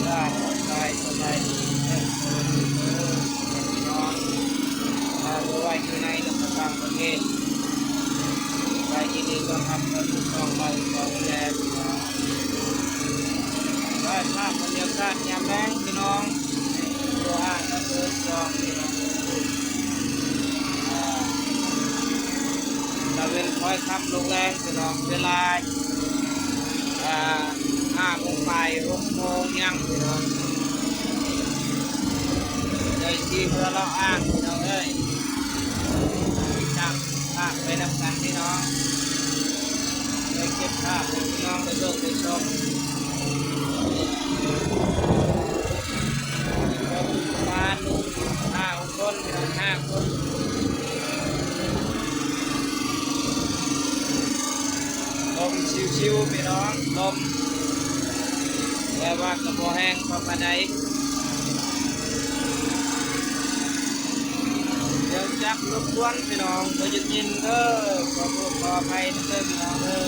ສະບາຍດີເດີ ພີ່ນ້ອງ ບໍ່ວ່າຢູ່ໃນ ແລະ ກໍຕ່າງປະເທດ ກໍຍິນດີຕ້ອນຮັບເຂົ້າສູ່ຊ່ອງເບົາອີກສອງແລ້ວ. ໄດ້ພາບບັນຍາກາດຍາມແລງ ພີ່ນ້ອງ ຢູ່ອ່າງນ້ຳເພິ່ນສອງ ພີ່ນ້ອງ ຕາເວັນຄ່ອຍຄ່ຳລົງແລງ ພີ່ນ້ອງ ເວລາ ອ່າ ຫ້າໂມງປາຍ ຫົກໂມງຍັງ ພີ່ນ້ອງ ໄດ້ຂີ່ເຮືອເລາະອ່າງ ພີ່ນ້ອງເອີຍ ຈັບພາບໄປນຳກັນ ພີ່ນ້ອງ ໄດ້ເກັບພາບໃຫ້ພີ່ນ້ອງໄດ້ເບິ່ງໄດ້ຊົມ ປະມານຫ້າ ຄົນ ຫ້າຄົນ ລົມຊິວໆ ພີ່ນ້ອງ ລົມ ແຕ່ວ່າກໍບໍ່ແຮງພໍປານໃດ. ດຽວຈັກລົບກວນ ພີ່ນ້ອງ ບໍ່ຢາກຍິນເດີ ຂໍໂທດຂໍອະໄພນຳເດີ ພີ່ນ້ອງເດີ.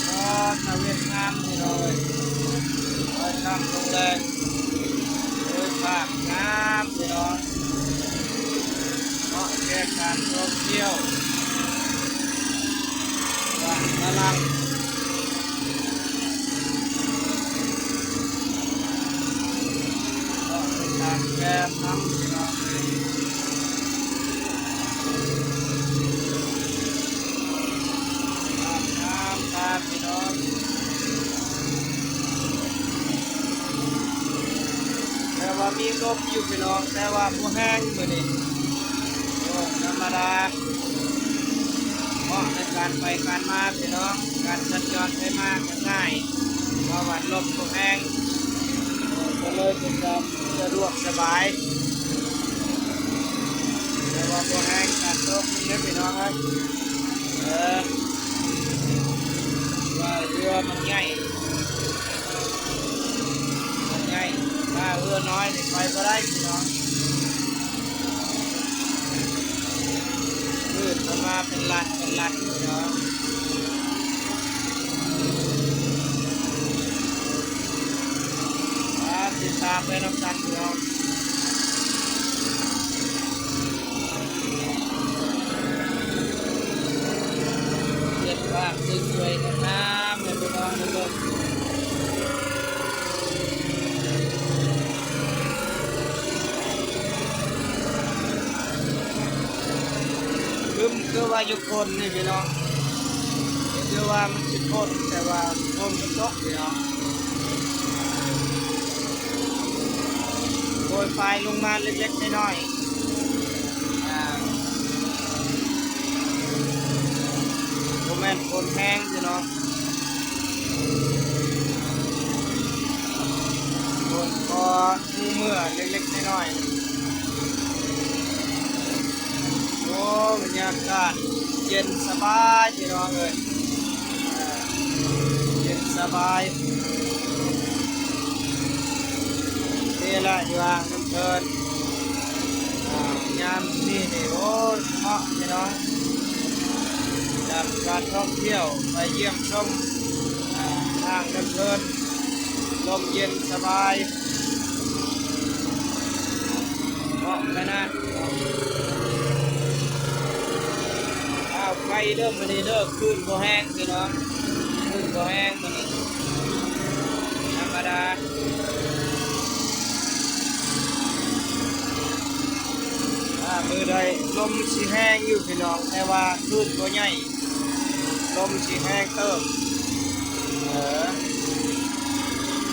ອໍ ຕາເວັນງາມ ພີ່ນ້ອງເອີຍ ຄ່ອຍຄ່ຳລົງແລງ ໂອ້ຍ ພາບງາມ ພີ່ນ້ອງ ເນາະ ແກ່ການທ່ອງທ່ຽວ ບ້ານຕະລັງ ເນາະ ເປັນການແກ່ນຳ ພີ່ນ້ອງເອີຍ. ງາມໆ ພີ່ນ້ອງ ແຕ່ວ່າມີລົມຢູ່ ພີ່ນ້ອງ ແຕ່ວ່າບໍ່ແຮງມື້ນີ້ ໂອ້ ທຳມະດາ ເພາະໃນການໄປການມາ ພີ່ນ້ອງ ການສັນຈອນໄປມາກໍງ່າຍ ເພາະວ່າລົມບໍ່ແຮງ ກໍເລີຍເປັນການສະດວກສະບາຍ. ແຕ່ວ່າບໍ່ແຮງ ການຕົກເດ້ ພີ່ນ້ອງເອີຍ ເອີ ວ່າເຮືອມັນໃຫຍ່ ມັນໃຫຍ່ ຖ້າເຮືອນ້ອຍນີ້ໄປບໍ່ໄດ້ ພີ່ນ້ອງ ຄື້ນມັນມາເປັນລັດ ເປັນລັດ ພີ່ນ້ອງ. ມາຕິດຕາມໄປນຳກັນ ພີ່ນ້ອງ ເກັບພາບສວຍໆ ງາມໆ ໃຫ້ພີ່ນ້ອງໄດ້ເບິ່ງ. ຄຶ້ມຄືວ່າຢູ່ຝົນນີ້ພີ່ນ້ອງ ຄືວ່າມັນຊິຝົນ ແຕ່ວ່າຝົນບໍ່ຕົກພີ່ນ້ອງ ໂປຍປາຍລົງມາເລັກໆ ນ້ອຍໆ ອ່າ ບໍ່ແມ່ນຝົນແຮງພີ່ນ້ອງ ຝົນພໍ ເມື່ອເລັກໆ ນ້ອຍໆ ໂອ້ ບັນຍາກາດເຢັນສະບາຍ ພີ່ນ້ອງເອີຍ ເຢັນສະບາຍ ນີ້ລະຢູ່ອ່າງນ້ຳເພິ່ນ ອ່າ ຍາມນີ້ນີ້ ໂອ້ ເໝາະ ພີ່ນ້ອງ ກັບການທ່ອງທ່ຽວ ໄປຢ້ຽມຊົມ ອ່າ ອ່າງນ້ຳເພິ່ນ ລົມເຢັນສະບາຍ ເໝາະຂະໜາດ. ອ້າວ ໄປເດີມື້ນີ້ເດີ ຄື້ນບໍ່ແຮງພີ່ນ້ອງ ຄື້ນບໍ່ແຮງມື້ນີ້ ທຳມະດາ. ອ່າ ມື້ໃດລົມຊິແຮງຢູ່ພີ່ນ້ອງ ແຕ່ວ່າຄື້ນບໍ່ໃຫຍ່ ລົມຊິແຮງເຕີບ ເອີ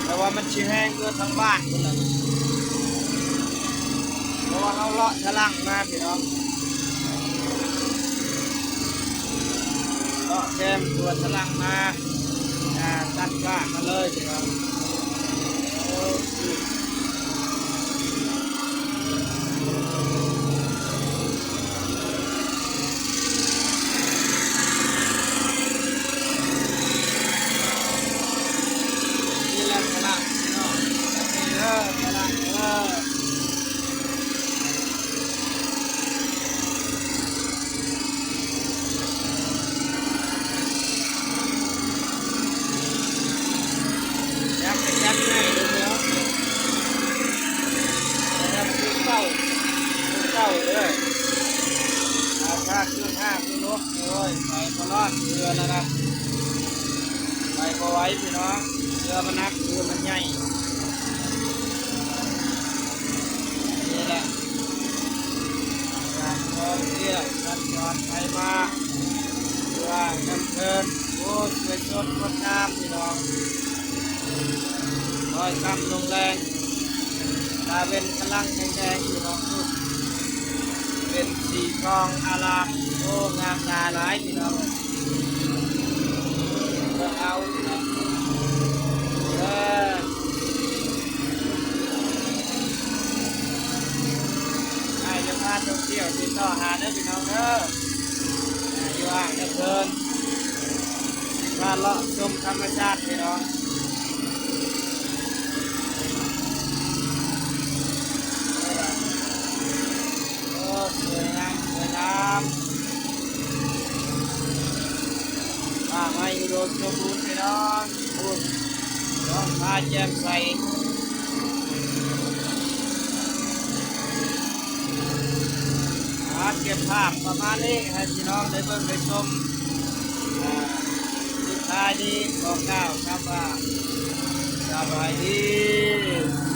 ແຕ່ວ່າມັນຊິແຮງເມືອທາງບ້ານພຸ້ນລະ ເພາະວ່າເຮົາເລາະທະຫຼັ່ງມາພີ່ນ້ອງ ເລາະແຄມຕົວທະຫຼັ່ງມາ ອ່າ ຕັດກ້າມາເລີຍພີ່ນ້ອງ. ນີ້ແຫຼະຕະຫຼາດພີ່ນ້ອງ ນີ້ເດີຕະຫຼາດເດີ. ເຮືອຫາກເຮືອລົກ ໂອ້ຍ ໄປບໍ່ລອດເຮືອແລ້ວນະ ໄປບໍ່ໄຫວພີ່ນ້ອງ ເຮືອມັນໜັກ ເຮືອມັນໃຫຍ່ ນີ້ແຫຼະ ການທ່ອງທ່ຽວສັນຈອນໄປມາ ເຮືອນ້ຳເທີນ ໂອ້ ສວຍສົດງົດງາມພີ່ນ້ອງ ຄ້ອຍຄ່ຳລົງແລງ ຕາເວັນກຳລັງແດງໆ ພີ່ນ້ອງ ເປັນສີທອງອາລາມ ໂອ້ ງາມຕາຫຼາຍພີ່ນ້ອງ ເບິ່ງເອົາພີ່ນ້ອງ ເອີ ໃຜຢາກມາທ່ອງທ່ຽວຕິດຕໍ່ຫາເດີພີ່ນ້ອງເດີ ຢູ່ອ່າງນ້ຳເທີນ ຊິພາເລາະຊົມທຳມະຊາດພີ່ນ້ອງ ໂອ້ ສວຍງາມ ສວຍງາມ ປ່າໄມ້ອຸດົມສົມບູນພີ່ນ້ອງ ໂອ້ ທ້ອງຟ້າແຈ່ມໃສ ອ່າ ເກັບພາບປະມານນີ້ໃຫ້ພີ່ນ້ອງໄດ້ເບິ່ງໄດ້ຊົມ ອ່າ ສຸດທ້າຍນີ້ຂໍກ່າວຄຳວ່າ ສະບາຍດີ.